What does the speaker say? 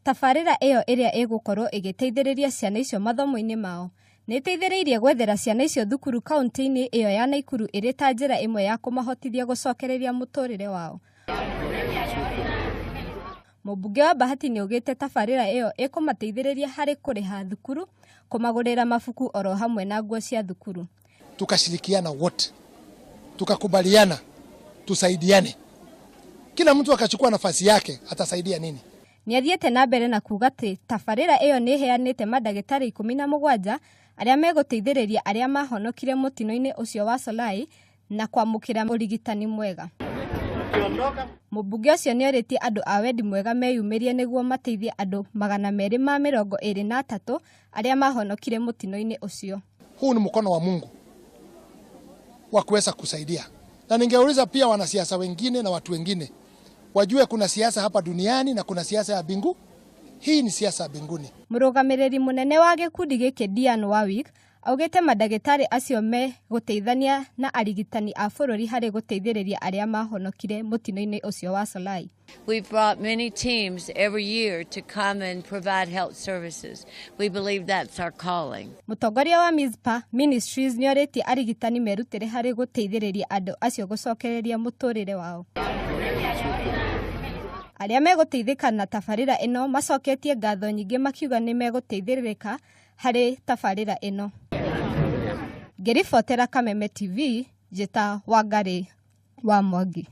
Tabarĩra ĩyo ĩrĩa ĩgũkorwo ĩgĩteithĩrĩria ciana icio mathomo-inĩ mao nĩ ĩteithĩrĩirie gwethera ciana icio thukuru kaunti-inĩ ĩyo ya Naikuru ĩrĩ ta njĩra ĩmwe ya kũmahotithia gũcokereria mũtũrĩre wao. Mũmbunge wa Bahati nĩaugĩte tabarĩra ĩyo ĩkũmateithĩrĩria harĩ kũrĩha thukuru, kũmagũrĩra mabuku oro hamwe na nguo cia thukuru. Tukashirikiana wote, tukakubaliana tusaidiane, kila mtu akachukua nafasi yake, atasaidia nini? Nĩathiĩte na mbere na kuuga atĩ tabarĩra ĩyo nĩ ĩheanĩte mandagĩtarĩ 17 arĩa megũteithĩrĩria arĩa mahonokire mũtino-inĩ ũcio wa Solai na kwamũkĩra ũrigitani mwega. Mũmbunge ũcio nĩorĩtie andũ a wendi mwega meyumĩrie nĩguo mateithie andũ 223 arĩa mahonokire mũtino-inĩ ũcio. Huu ni mkono wa Mungu wa kuweza kusaidia, na ningeuliza pia wanasiasa wengine na watu wengine wajue kuna siasa hapa duniani na kuna siasa ya bingu. Hii ni siasa ya binguni. Mũrũgamĩrĩri mũnene wa gĩkundi gĩkĩ Diane Warwick augĩte mandagĩtarĩ acio megũteithania na arigitani a bũrũri harĩ gũteithĩrĩria arĩa mahonokire mũtino-inĩ ũcio wa Solai. We've brought many teams every year to come and provide health services. We believe that's our calling. Mũtongoria wa Mizpah Ministries nĩorĩtie arigitani merutĩre harĩ gũteithĩrĩria andũ acio gũcokereria mũtũrĩre wao. Arĩa megũteithĩka na tabarĩra ĩno macoketie ngatho nyingĩ makiuga nĩ megũteithĩrĩka harĩ tabarĩra ĩno. Ngĩribotera Kameme TV, njĩta Wangarĩ wa Mwangi.